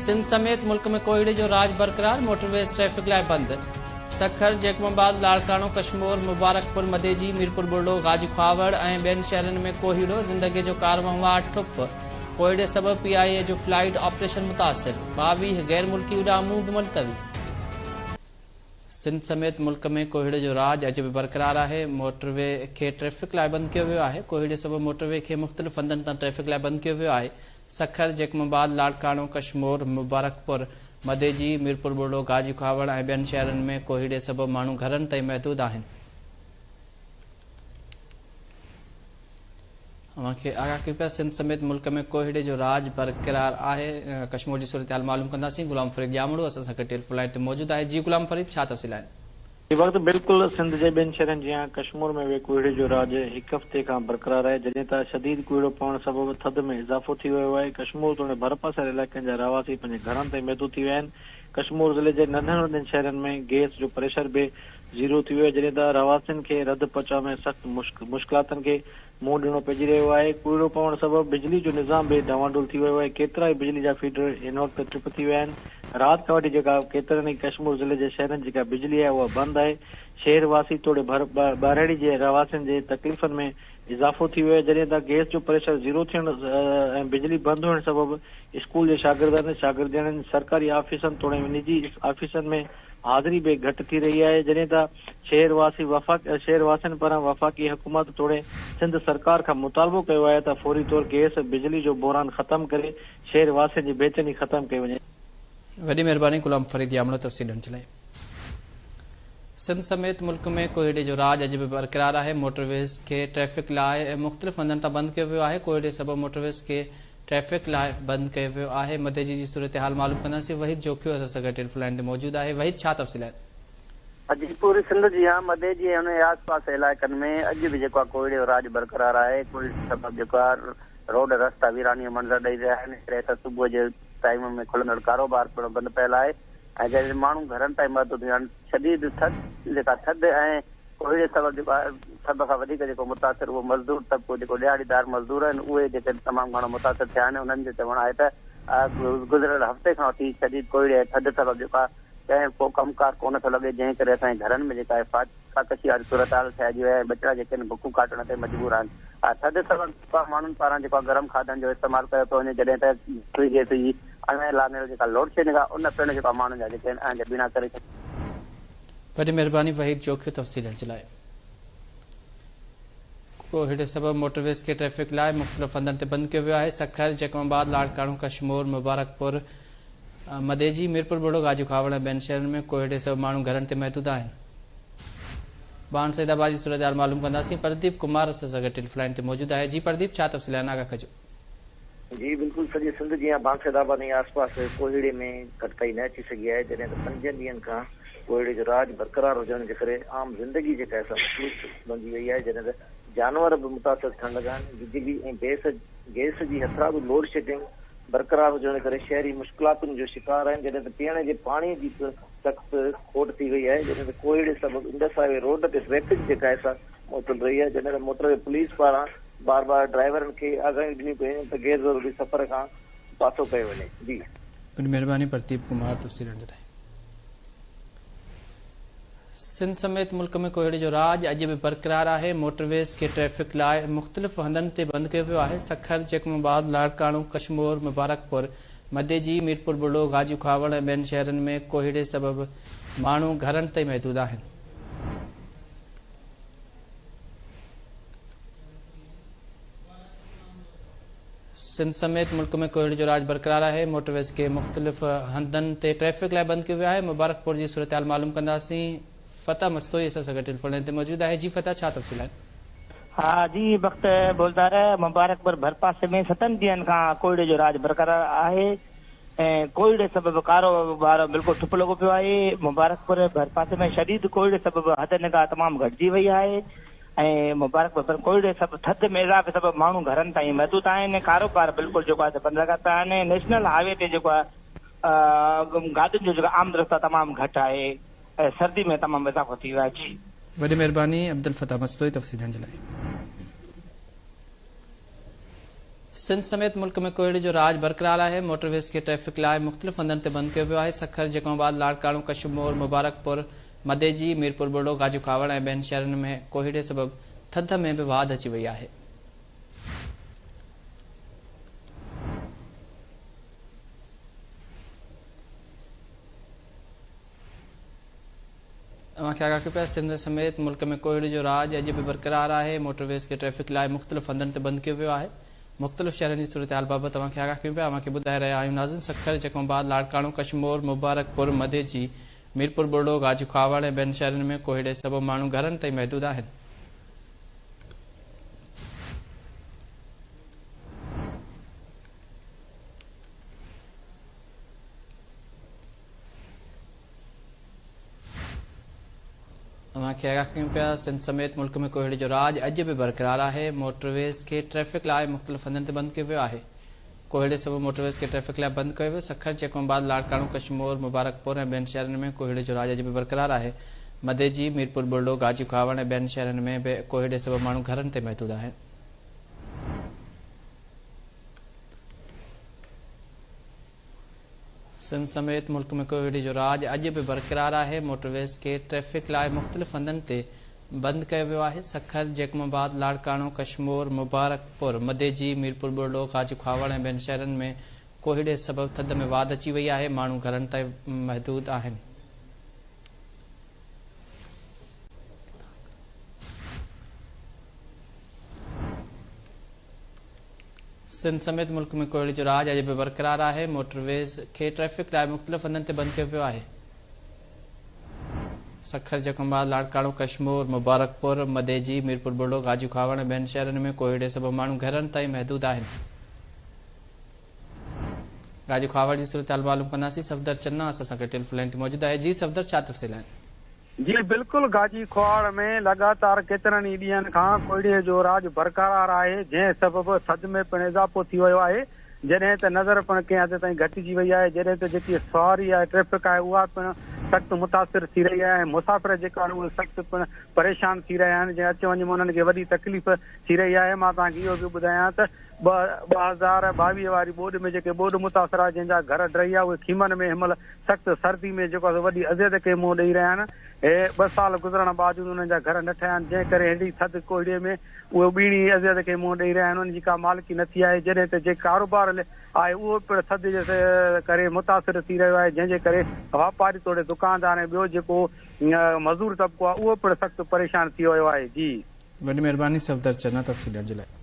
سنڌ سميت ملڪ ۾ ڪوهيڙي جو راڄ برقرار، موٽرويز ٽريفڪ لاء بند. سکر، جيڪب آباد، لاڙڪاڻو، ڪشمور، مبارڪپور، مديجي، ميرپور ٻرڙو، غازي کهاوڙ ۽ ٻين شهرن ۾ ڪوهيڙو، زندگي جو ڪاروهنوار ٺپ، ڪوهيڙي سبب پي آء اي جو فلائيٽ آپريشن متاثر، 22 غير ملڪي اڏامون به ملتوي. سنڌ سميت ملڪ ۾ ڪوهيڙي جو راڄ اڄ به برقرار آهي، موٽر وي کي ٽريفڪ لاء بند ڪيو ويو آهي، ڪوهيڙي سبب موٽر وي کي مختلف هنڌن تان ٽريفڪ لاء بند ڪيو ويو آهي، سکر، جيڪب آباد، لاڙڪاڻو، ڪشمور، مبارڪپور، مديجي، ميرپور ٻرڙو، گاجي کهاوڙ ۽ ٻين شهرن ۾ ڪوهيڙي سبب ماڻهو گهرن تائين محدود آهن. اوهان کي آگاهه ڪيون پيا سنڌ سميت ملڪ ۾ ڪوهيڙي جو راڄ برقرار آهي، ڪشمور جي صورتحال معلوم ڪنداسين، غلام فريد ڄامڙو اسان سان گڏ ٽيليفون لائين تي موجود آهي، جي غلام فريد ڇا تفصيل آهن؟ هي وقت بلڪل سنڌ جي ٻين شهرن جيان ڪشمور ۾ به ڪوهيڙي جو راڄ هڪ هفتي کان برقرار آهي، جڏهن ته شديد ڪوهيڙو پوڻ سبب ٿڌ ۾ اضافو ٿي ويو آهي، ڪشمور توڙي ڀرپاسي واري علائقن جا رهواسي پنهنجي گهرن تائين محدود ٿي ويا آهن، ڪشمور ضلعي جي ننڍن وڏن شهرن ۾ گئس جو پريشر به زيرو ٿي ويو آهي، جڏهن ته رهواسين کي رڌ پچاء ۾ سخت مشڪلاتن کي منهن ڏيڻو پئجي رهيو آهي، ڪوهيڙو پوڻ سبب بجلي جو نظام به ڊانواڊول ٿي ويو آهي، ڪيترائي بجلي جا فيڊر هن وقت ٽرپ ٿي ويا آهن، رات کان وٺي جيڪا ڪيترن ئي ڪشمور ضلعي جي شهرن جي جيڪا بجلي آهي اها بند آهي، شهر واسي توڙي ڀر ٻهراڙي جي رهواسين جي تڪليفن ۾ اضافو ٿي ويو آهي، جڏهن ته گئس جو پريشر زيرو ٿيڻ ۽ بجلي بند هئڻ سبب اسڪول جي شاگردن، شاگردياڻين، سرڪاري آفيسن توڙي نجي آفيسن ۾ حاضري به گهٽ ٿي رهي آهي، جڏهن ته شهر واسي وفاق شهر واسين پاران وفاقي حڪومت توڙي سنڌ سرڪار کان مطالبو ڪيو آهي ته فوري طور گئس، بجلي جو بحران ختم ڪري شهر واسين جي بيچيني ختم ڪئي وڃي. وڏي مهرباني غلام فريد ڄامڙو تفصيل ڏيڻ جي لاء. سنڌ سميت ملڪ ۾ ڪوهيڙي جو راڄ اڄ به برقرار آهي، موٽر ويز کي ٽريفڪ لاء مختلف هنڌن تان بند ڪيو ويو آهي، ڪوهيڙي سبب موٽر ويز کي ٽريفڪ لاء بند ڪيو ويو آهي، مديجي جي صورتحال معلوم ڪنداسين، وحيد جوکيو اسان سان گڏ ٽيليفون لائين تي موجود آهي، وحيد ڇا تفصيل آهن؟ اڄ پوري سنڌ جيان مديجي ۽ ان جي آس پاس علائقن ۾ اڄ به جيڪو آهي ڪوهيڙي جو راڄ برقرار آهي، ڪوهيڙي سبب جيڪو آهي روڊ رستا ويراني جو منظر ڏئي رهيا آهن، جڏهن ته صبح جي ٽائيم ۾ کلندڙ ڪاروبار پڻ بند پيل آهي ۽ جڏهن ماڻهو گهرن تائين محدود هيا آهن، شديد ٿڌ جيڪا ٿڌ ۽ ڪوهيڙي سبب جيڪو آهي سڀ کان وڌيڪ جيڪو متاثر اهو مزدور طبقو جيڪو ڏهاڙيدار مزدور آهن اهي جيڪي تمام گهڻو متاثر ٿيا آهن، انهن جو چوڻ آهي ته گذريل هفتي کان وٺي شديد ڪوهيڙي ۽ ٿڌ سبب جيڪو آهي ڪنهن ڪو ڪم ڪار ڪونه ٿو لڳي، جنهن ڪري اسان جي گهرن ۾ جيڪا آهي فاقه ڪشي واري صورتحال ٺهجي وئي آهي ۽ ٻچڙا جيڪي آهن بکون ڪاٽڻ تي مجبور آهن. ٿڌ سبب جيڪو آهي ماڻهن پاران جيڪو آهي گرم کاڌن جو استعمال ڪيو پيو وڃي جڏهن ته سوئي گئس جي اڻ اعلانيل جيڪا لوڊشيڊنگ آهي ان پڻ جيڪو آهي ماڻهن جا جيڪي آهن اهنج ٻيڻا ڪري ڇڏيا. وڏي مهرباني وحيد جوکيو تفصيل ڏيڻ جي لاء. ڪوهيڙي سبب موٽر ويز کي ٽريفڪ لاء مختلف هنڌن تي بند ڪيو ويو آهي، سکر، جيڪب آباد، لاڙڪاڻو، ڪشمور، مبارڪپور، مديجي، ميرپور ٻرڙو، گاجو کهاوڙ ۽ ٻين شهرن ۾ ڪوهيڙي سبب ماڻهو گهرن تي محدود آهن. ٻان سيد آباد جي صورتحال معلوم ڪنداسين، پرديپ ڪمار اسان سان گڏ ٽيليفون لائين تي موجود آهي، جي پرديپ ڇا تفصيل آهن آگاهه ڪجو. جي بلڪل سڄي سنڌ جيان ڀان سيد آباد ۽ آس پاس ڪوهيڙي ۾ گهٽتائي نه اچي سگهي آهي جڏهن ته پنجن ڏينهن کان ڪوهيڙي جو راڄ برقرار هجڻ جي ڪري عام زندگي جيڪا آهي سا مفلوج بڻجي وئي آهي جڏهن ته جانور به متاثر ٿيڻ لڳا آهن بجلي ۽ گئس گئس جي هٿرادو لوڊ شيڊنگ برقرار هجڻ جي ڪري شهري مشڪلاتن جو شڪار آهن جڏهن ته پيئڻ جي پاڻي جي پڻ سخت کوٽ ٿي وئي آهي جڏهن ته ڪوهيڙي سبب انڊس هاء وي روڊ تي ٽريفڪ جيڪا آهي سا معطل رهي آهي جڏهن ته موٽر وي پوليس پاران بار بار ڊرائيورن کي آگاهيون ڏنيون پيون وڃن ته غير ضروري سفر کان پاسو ڪيو وڃي جي. وڏي مهرباني پرديپ ڪمار تفصيل ڏيڻ جي لاء. سنڌ سميت ملڪ ۾ ڪوهيڙي جو راڄ اڄ به برقرار آهي، موٽر ويز کي ٽريفڪ لاء مختلف هنڌن تي بند ڪيو ويو آهي، سکر، جيڪب آباد، لاڙڪاڻو، ڪشمور، مبارڪپور، مديجي، ميرپور ٻرڙو، غازي کهاوڙ ۽ ٻين شهرن ۾ ڪوهيڙي سبب ماڻهو گهرن تائين محدود آهن. سنڌ سميت ملڪ ۾ ڪوهيڙي جو راڄ برقرار آهي، موٽر ويز کي مختلف هنڌن تي ٽريفڪ لاء بند ڪيو ويو آهي، مبارڪپور جي صورتحال معلوم ڪنداسين، فتح مستوئي اسان سان گڏ ٽيليفون لائين تي موجود آهي، جي فتح ڇا تفصيل آهن؟ ها جي بخت بولدار، مبارڪپور ڀرپاسي ۾ ستن ڏينهن کان ڪوهيڙي جو راڄ برقرار آهي ۽ ڪوهيڙي سبب ڪاروبار بلڪل ٺپ لڳو پيو آهي، مبارڪپور ڀرپاسي ۾ شديد ڪوهيڙي سبب حد نگاهه تمام گهٽجي وئي آهي، ۽ مبارڪ ببر ڪوهيڙي سب ٿڌ ۾ اضافي سبب ماڻهو گهرن تائين محدود آهن ڪاروبار بلڪل جيڪو آهي سو بند لڳا پيا آهن نيشنل هاء وي تي جيڪو آهي گاڏين جو جيڪو آمد رفت آهي تمام گهٽ آهي ۽ سردي ۾ تمام اضافو ٿي ويو آهي جي. وڏي مهرباني عبدالفتاح مستوئي تفصيل ڏيڻ جي لاء. سنڌ سميت ملڪ ۾ ڪوهيڙي جو راڄ برقرار آهي، موٽر ويز کي ٽريفڪ لاء مختلف هنڌن تي بند ڪيو ويو آهي، سکر، جيڪب آباد، لاڙڪاڻو، ڪشمور، مبارڪپور، مديجي، ميرپور ٻرڙو، گاجو کهاوڙ ۽ ٻين شهرن ۾ ڪوهيڙي سبب ٿڌ ۾ به واڌ اچي وئي آهي. اوهان کي آگاهه ڪيون پيا سنڌ سميت ملڪ ۾ ڪوهيڙي جو راڄ اڄ به برقرار آهي، موٽر ويز کي ٽريفڪ لاء مختلف هنڌن تي بند ڪيو ويو آهي، مختلف شهرن جي صورتحال بابت اوهان کي آگاهه ڪيون پيا، اوهان کي ٻڌائي رهيا آهيون ناظرين سکر، جيڪب آباد، لاڙڪاڻو، ڪشمور، مبارڪپور، مديجي، ميرپور ٻرڙو، گاجي کهاوڙ ۽ ٻين شهرن ۾ ڪوهيڙي سبب ماڻهو گهرن تائين محدود آهن. اوهان کي آگاهه ڪيون پيا سنڌ سميت ملڪ ۾ ڪوهيڙي جو راڄ اڄ به برقرار آهي، موٽرويز کي ٽريفڪ لاء مختلف هنڌن تي بند ڪيو ويو آهي، ڪوهيڙي سبب موٽرويز کي ٽريفڪ لاء بند ڪيو ويو، سکر، جيڪب آباد، لاڙڪاڻو، ڪشمور، مبارڪپور ۽ ٻين شهرن ۾ ڪوهيڙي جو راڄ اڄ به برقرار آهي، مديجي، ميرپور ٻرڙو، گاجي کهاوڙ ۽ ٻين شهرن ۾ به ڪوهيڙي سبب ماڻهو گهرن تي محدود آهن. سنڌ سميت ملڪ ۾ ڪوهيڙي جو راڄ اڄ به برقرار آهي، موٽرويز کي ٽريفڪ لاء مختلف هنڌن تي بند ڪيو ويو آهي، سکر، جيڪب آباد، لاڙڪاڻو، ڪشمور، مبارڪپور، مديجي، ميرپور ٻرڙو، گاجي کهاوڙ ۽ ٻين شهرن ۾ ڪوهيڙي سبب ٿڌ ۾ واڌ اچي وئي آهي، ماڻهو گهرن تائين محدود آهن. سنڌ سميت ملڪ ۾ ڪوهيڙي جو راڄ اڄ به برقرار آهي، موٽر ويز کي ٽريفڪ لاء مختلف هنڌن تي بند ڪيو ويو آهي. سکر، جيڪب آباد، لاڙڪاڻو، ڪشمور، مبارڪپور، مديجي، ميرپور ٻرڙو، گاجي کهاوڙ ۽ ٻين شهرن ۾ ڪوهيڙي سبب ماڻهو گهرن تائين محدود آهن. گاجي کهاوڙ جي صورتحال معلوم ڪنداسين، صفدر چنا اسان سان گڏ ٽيليفون لائين تي موجود آهي، جي صفدر ڇا تفصيل آهن؟ جي بلڪل گاجي کهاوڙ ۾ لڳاتار ڪيترن ئي ڏينهن کان ڪوهيڙي جو راڄ برقرار آهي جنهن سبب ٿڌ ۾ پڻ اضافو ٿي ويو آهي جڏهن ته نظر پڻ ڪنهن حد تائين گهٽجي وئي آهي جڏهن ته جيڪي سواري آهي ٽريفڪ آهي اها پڻ سخت متاثر ٿي رهي آهي ۽ مسافر جيڪا آهن اهي سخت پڻ پريشان ٿي رهيا آهن جنهن اچ وڃ ۾ انهن کي وڏي تڪليف ٿي رهي آهي مان توهان کي اهو به ٻڌايان ته 2022 واري ٻوڏ ۾ جيڪي ٻوڏ متاثر آهي جنهن جا گهر ڊهي ويا اهي خيمن ۾ هن مهل سخت سردي ۾ جيڪو آهي سو وڏي اذيت کي منهن ڏئي رهيا آهن. هي ٻه سال گذرڻ باوجود انهن جا گهر نه ٺهيا آهن، جنهن ڪري ههڙي ٿڌ ڪوهيڙي ۾ اهي ٻيڻي اذيت کي منهن ڏئي رهيا آهن، انهن جي ڪا مالڪي نه ٿي آهي، جڏهن ته جيڪي ڪاروبار آهي اهو پڻ ٿڌ جي ڪري متاثر ٿي رهيو آهي، جنهن جي ڪري واپاري توڙي دڪاندار ۽ ٻيو جيڪو مزور طبقو آهي اهو پڻ سخت پريشان ٿي ويو آهي. جي. وڏي مهرباني صفدر چنا تفصيل ڏيڻ جي لاء.